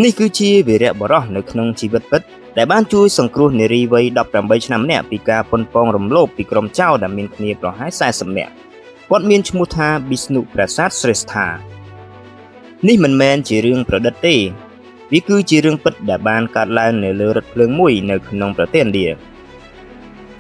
នេះគឺជាវីរៈបុរសនៅក្នុងជីវិតពិតដែលបានជួយសង្គ្រោះនារីវ័យ18ឆ្នាំម្នាក់ពីការប៉ុនប៉ងរំលោភពីក្រុមចោរដែលមានគ្នាប្រហែល40នាក់គាត់មានឈ្មោះថា Bishnu Prasad Shrestha នេះមិនមែនជារឿងប្រឌិតទេវាគឺជារឿងពិតដែលបានកើតឡើងនៅលើរថភ្លើងមួយនៅក្នុងប្រទេសឥណ្ឌា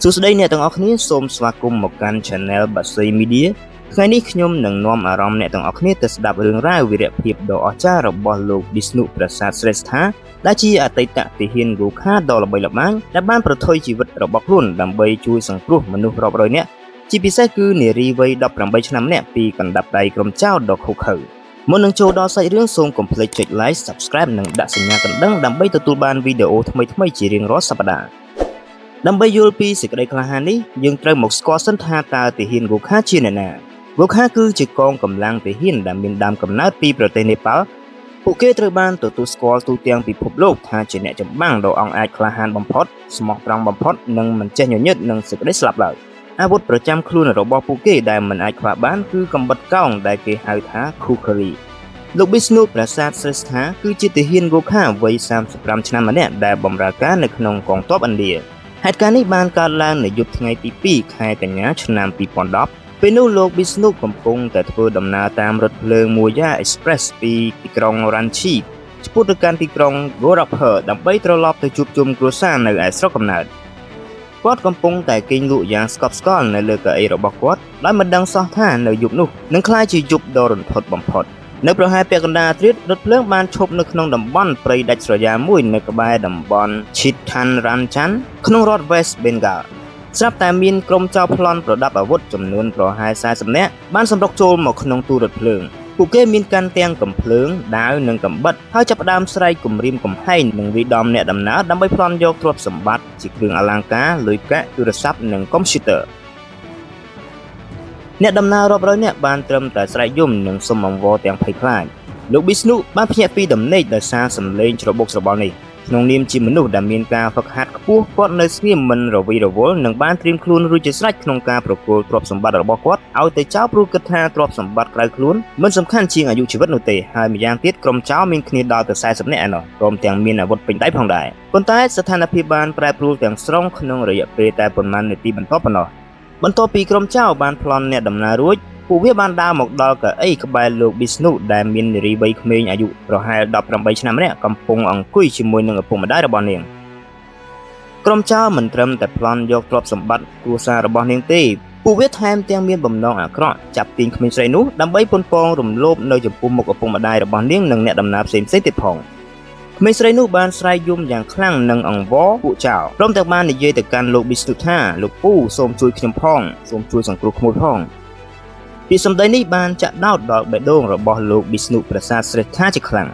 សួស្តីអ្នកទាំងអស់គ្នាសូមស្វាគមន៍មកកាន់ Channel Basui Media ថ្ងៃនេះខ្ញុំនឹងនាំអារម្មណ៍អ្នកទាំងអស់គ្នាទៅស្ដាប់រឿងរ៉ាវវីរភាពដ៏អស្ចារ្យរបស់លោក Bishnu Prasad Shrestha ដែលជាអតីតទាហានហ្គូខាដ៏ល្បីល្បាញដែលបានប្រថុយជីវិតរបស់ខ្លួនដើម្បីជួយសង្គ្រោះមនុស្សរាប់រយនាក់ជាពិសេសគឺនារីវ័យ18ឆ្នាំម្នាក់ពីកណ្ដាប់ដៃក្រុមចោរដ៏ឃោរឃៅមុននឹងចូលដល់សាច់រឿងសូមកុំភ្លេចចុច Like Subscribe និងដាក់សញ្ញាកណ្ដឹងដើម្បីទទួលបានវីដេអូថ្មីៗជារៀងរាល់សប្តាហ៍ដើម្បីយល់ពីសេចក្តីក្លាហាននេះយើងត្រូវមកស្គាល់សិនថាតើទាហានហ្គូខាជាអ្នកណាហ្គូខាគឺជាកងកម្លាំងទាហានដែលមានដើមកំណើតពីប្រទេសនេប៉ាល់ពួកគេត្រូវបានទទួលស្គាល់ទូទាំងពិភពលោកថាជាអ្នកចម្បាំងដ៏អង់អាចក្លាហានបំផុតស្មោះត្រង់បំផុតនិងមិនចេះញញឹតនឹងសេចក្តីស្លាប់ឡើយអាវុធប្រចាំខ្លួនរបស់ពួកគេដែលមិនអាចខ្វះបានគឺកាំបិតកោងដែលគេហៅថា Kukri លោក Bishnu Prasad Shrestha គឺជាទាហានហ្គូខាវ័យ35ឆ្នាំម្នាក់ដែលបម្រើការនៅក្នុងកងទ័ពឥណ្ឌាហេតុការណ៍នេះបានកើតឡើងនៅយប់ថ្ងៃទី2ខែកញ្ញាឆ្នាំ2010ពេលនោះលោក Bishnu កំពុងតែធ្វើដំណើរតាមរថភ្លើង Moya Express ពីទីក្រុង Ranchi ឆ្ពោះទៅកាន់ទីក្រុង Gorakhpur ដើម្បីត្រឡប់ទៅជួបជុំគ្រួសារនៅឯស្រុកកំណើតគាត់កំពុងតែគេងលក់យ៉ាងស្កប់ស្កល់នៅលើកៅអីរបស់គាត់ដោយមិនដឹងសោះថានៅយប់នោះនឹងក្លាយជាយប់ដ៏រន្ធត់បំផុតនៅប្រហែលពាក់កណ្ដាលអាធ្រាត្ររថភ្លើងបានឈប់នៅក្នុងតំបន់ព្រៃដាច់ស្រយាលមួយនៅក្បែរតំបន់ Chittaranjan ក្នុងរដ្ឋ West Bengal ស្រាប់តែមានក្រុមចោរប្លន់ប្រដាប់អាវុធចំនួនប្រហែល40នាក់បានសម្រុកចូលមកក្នុងទូរថភ្លើងពួកគេមានកាន់ទាំងកំភ្លើងដាវនិងកាំបិតហើយចាប់ផ្ដើមស្រែកគំរាមកំហែងនិងវាយដំអ្នកដំណើរដើម្បីប្លន់យកទ្រព្យសម្បត្តិជាគ្រឿងអលង្ការលុយកាក់ទូរស័ព្ទនិងកុំព្យូទ័រអ្នកដំណើររាប់រយនាក់បានត្រឹមតែស្រែកយំនិងសុំអង្វរទាំងភ័យខ្លាចលោកប៊ីស្នុបានភ្ញាក់ពីដំណេកដោយសារសំឡេងច្របូកច្របល់នេះក្នុងនាមជាមនុស្សដែលមានការហ្វឹកហាត់ខ្ពស់គាត់នៅស្ងៀមមិនរវីរវល់និងបានត្រៀមខ្លួនរួចជាស្រេចក្នុងការប្រគល់ទ្រព្យសម្បត្តិរបស់គាត់ឲ្យទៅចោលព្រោះគិតថាទ្រព្យសម្បត្តិក្រៅខ្លួនមិនសំខាន់ជាងអាយុជីវិតនោះទេហើយម្យ៉ាងទៀតក្រុមចោរមានគ្នាដល់ទៅ40នាក់ឯណោះព្រមទាំងមានអាវុធពេញដៃផងដែរប៉ុន្តែស្ថានភាពបានប្រែប្រួលទាំងស្រុងក្នុងរយៈពេលតែប៉ុន្មាននាទីបន្ទាប់ប៉ុណ្ណោះបន្ទាប់ពីក្រុមចោរបានប្លន់អ្នកដំណើររួចពួកវាបានដើរមកដល់កៅអីក្បែរលោកប៊ីស្នុដែលមាននារីវ័យក្មេងអាយុប្រហែល18ឆ្នាំម្នាក់កំពុងអង្គុយជាមួយនឹងឪពុកម្ដាយរបស់នាងក្រុមចោរមិនត្រឹមតែប្លន់យកទ្រព្យសម្បត្តិគ្រួសាររបស់នាងទេពួកវាថែមទាំងមានបំណងអាក្រក់ចាប់ទាញក្មេងស្រីនោះដើម្បីប៉ុនប៉ងរំលោភនៅចំពោះមុខឪពុកម្ដាយរបស់នាងនិងអ្នកដំណើរផ្សេងៗទៀតផងក្មេងស្រីនោះបានស្រែកយំយ៉ាងខ្លាំងនិងអង្វរពួកចោរព្រមទាំងបាននិយាយទៅកាន់លោកប៊ីស្នុថាលោកពូសូមជួយខ្ញុំផងសូមជួយសង្គ្រោះក្មួយផងពាក្យសម្ដីនេះបានចាក់ដោតដល់បេះដូងរបស់លោកប៊ីស្នុប្រសាទស្រេដ្ឋាជាខ្លាំង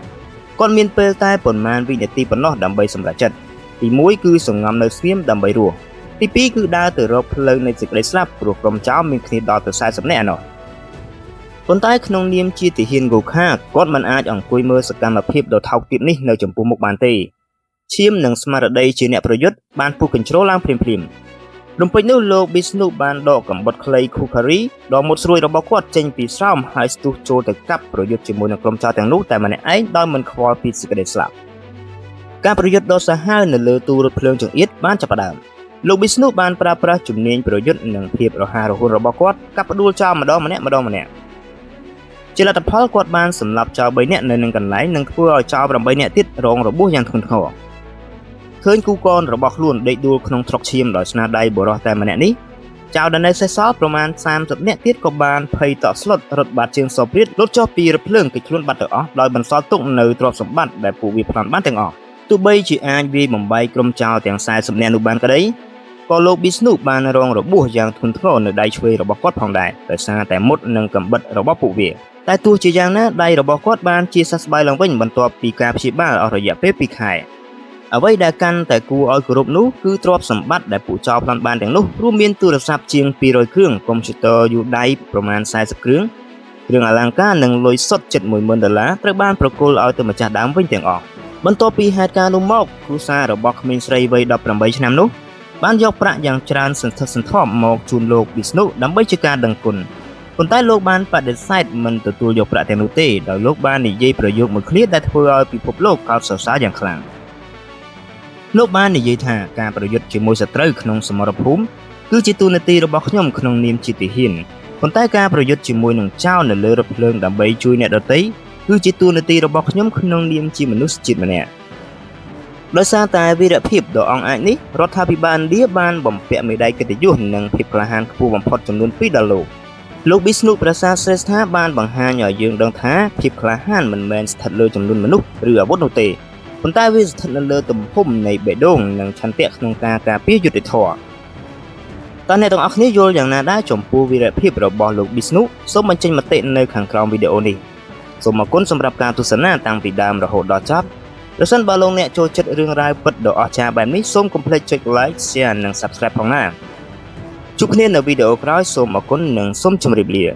គាត់មានពេលតែប៉ុន្មានវិនាទីប៉ុណ្ណោះដើម្បីសម្រេចចិត្តទី1គឺសង្ងំនៅស្ងៀមដើម្បីរស់ទី2គឺដើរទៅរកផ្លូវនៃសេចក្តីស្លាប់ព្រោះក្រុមចោរមានគ្នាដល់ទៅ40នាក់ឯណោះប៉ុន្តែក្នុងនាមជាទាហានហ្គូខាគាត់មិនអាចអង្គុយមើលសកម្មភាពដ៏ថោកទាបនេះនៅចំពោះមុខបានទេឈាមនិងស្មារតីជាអ្នកប្រយុទ្ធបានពុះកញ្ជ្រោលឡើងភ្លាមៗរំពេចនោះលោកប៊ីស្នុបានដកកាំបិតខ្លីខូខារីដ៏មុតស្រួយរបស់គាត់ចេញពីស្រោមហើយស្ទុះចូលទៅកាប់ប្រយុទ្ធជាមួយនឹងក្រុមចោរទាំងនោះតែម្នាក់ឯងដោយមិនខ្វល់ពីសេចក្តីស្លាប់ការប្រយុទ្ធដ៏សាហាវនៅលើទូរថភ្លើងចង្អៀតបានចាប់ផ្ដើមលោកប៊ីស្នុបានប្រើប្រាស់ជំនាញប្រយុទ្ធនិងភាពរហ័សរហួនរបស់គាត់កាប់ផ្ដួលចោរម្ដងម្នាក់ម្ដងម្នាក់ជាលទ្ធផលគាត់បានសម្លាប់ចោរ3នាក់នៅនឹងកន្លែងនិងធ្វើឲ្យចោរ8នាក់ទៀតរងរបួសយ៉ាងធ្ងន់ធ្ងរឃើញគូកនរបស់ខ្លួនដេកដួលក្នុងត្រុកឈាមដោយស្នាដៃបុរសតែម្នាក់នេះចោរដែលនៅសេសសល់ប្រមាណ30នាក់ទៀតក៏បានភ័យតក់ស្លុតរត់បាត់ជើងសព្រាតលុតចុះពីរថភ្លើងគេចខ្លួនបាត់ទៅអស់ដោយបន្សល់ទុកនៅទ្រព្យសម្បត្តិដែលពួកវាប្លន់បានទាំងអស់ទោះបីជាអាចវាយបំបែកក្រុមចោរទាំង40នាក់នោះបានក្តីក៏លោកប៊ីស្នុបានរងរបួសយ៉ាងធ្ងន់ធ្ងរនៅដៃឆ្វេងរបស់គាត់ផងដែរដោយសារតែមុតនិងកាំបិតរបស់ពួកវាតែទោះជាយ៉ាងណាដៃរបស់គាត់បានជាសះស្បើយឡើងវិញបន្ទាប់ពីការព្យាបាលអស់រយៈពេល2ខែអ្វីដែលកាន់តែគួរឲ្យគោរពនោះគឺទ្រព្យសម្បត្តិដែលពួកចោរប្លន់បានទាំងនោះរួមមានទូរស័ព្ទជាង200គ្រឿងកុំព្យូទ័រយួរដៃប្រមាណ40គ្រឿងគ្រឿងអលង្ការនិងលុយសុទ្ធជិត10000ដុល្លារត្រូវបានប្រគល់ឲ្យទៅម្ចាស់ដើមវិញទាំងអស់បន្ទាប់ពីហេតុការណ៍នោះមកគ្រួសាររបស់ក្មេងស្រីវ័យ18ឆ្នាំនោះបានយកប្រាក់យ៉ាងច្រើនសន្ធឹកសន្ធាប់មកជូនលោកប៊ីស្នុដើម្បីជាការដឹងគុណ ប៉ុន្តែលោកបានបដិសេធមិនទទួលយកប្រាក់ទាំងនោះទេដោយលោកបាននិយាយប្រយោគមួយឃ្លាដែលធ្វើឲ្យពិភពលោកកោតសរសើរយ៉ាងខ្លាំងលោកបាននិយាយថាការប្រយុទ្ធជាមួយសត្រូវក្នុងសមរភូមិគឺជាតួនាទីរបស់ខ្ញុំក្នុងនាមជាទាហានប៉ុន្តែការប្រយុទ្ធជាមួយនឹងចោរនៅលើរថភ្លើងដើម្បីជួយអ្នកដទៃគឺជាតួនាទីរបស់ខ្ញុំក្នុងនាមជាមនុស្សជាតិម្នាក់ដោយសារតែវីរភាពដ៏អង់អាចនេះរដ្ឋាភិបាលឥណ្ឌាបានបំពាក់មេដាយកិត្តិយសនិងភាពក្លាហានខ្ពស់បំផុតចំនួន2ដល់លោកលោកប៊ីស្នុប្រាសាទស្រេស្ថាបានបង្ហាញឲ្យយើងដឹងថាភាពក្លាហានមិនមែនស្ថិតលើចំនួនមនុស្សឬអាវុធនោះទេប៉ុន្តែវាស្ថិតនៅលើទំហំនៃបេះដូងនិងឆន្ទៈក្នុងការការពារយុត្តិធម៌តើអ្នកទាំងអស់គ្នាយល់យ៉ាងណាដែរចំពោះវីរភាពរបស់លោកប៊ីស្នុសូមបញ្ចេញមតិនៅខាងក្រោមវីដេអូនេះសូមអរគុណសម្រាប់ការទស្សនាតាំងពីដើមរហូតដល់ចប់ប្រសិនបើលោកអ្នកចូលចិត្តរឿងរ៉ាវពិតដ៏អស្ចារ្យបែបនេះសូមកុំភ្លេចចុច Like Share និង Subscribe ផងណាជួបគ្នានៅវីដេអូក្រោយសូមអរគុណនិងសូមជម្រាបលា។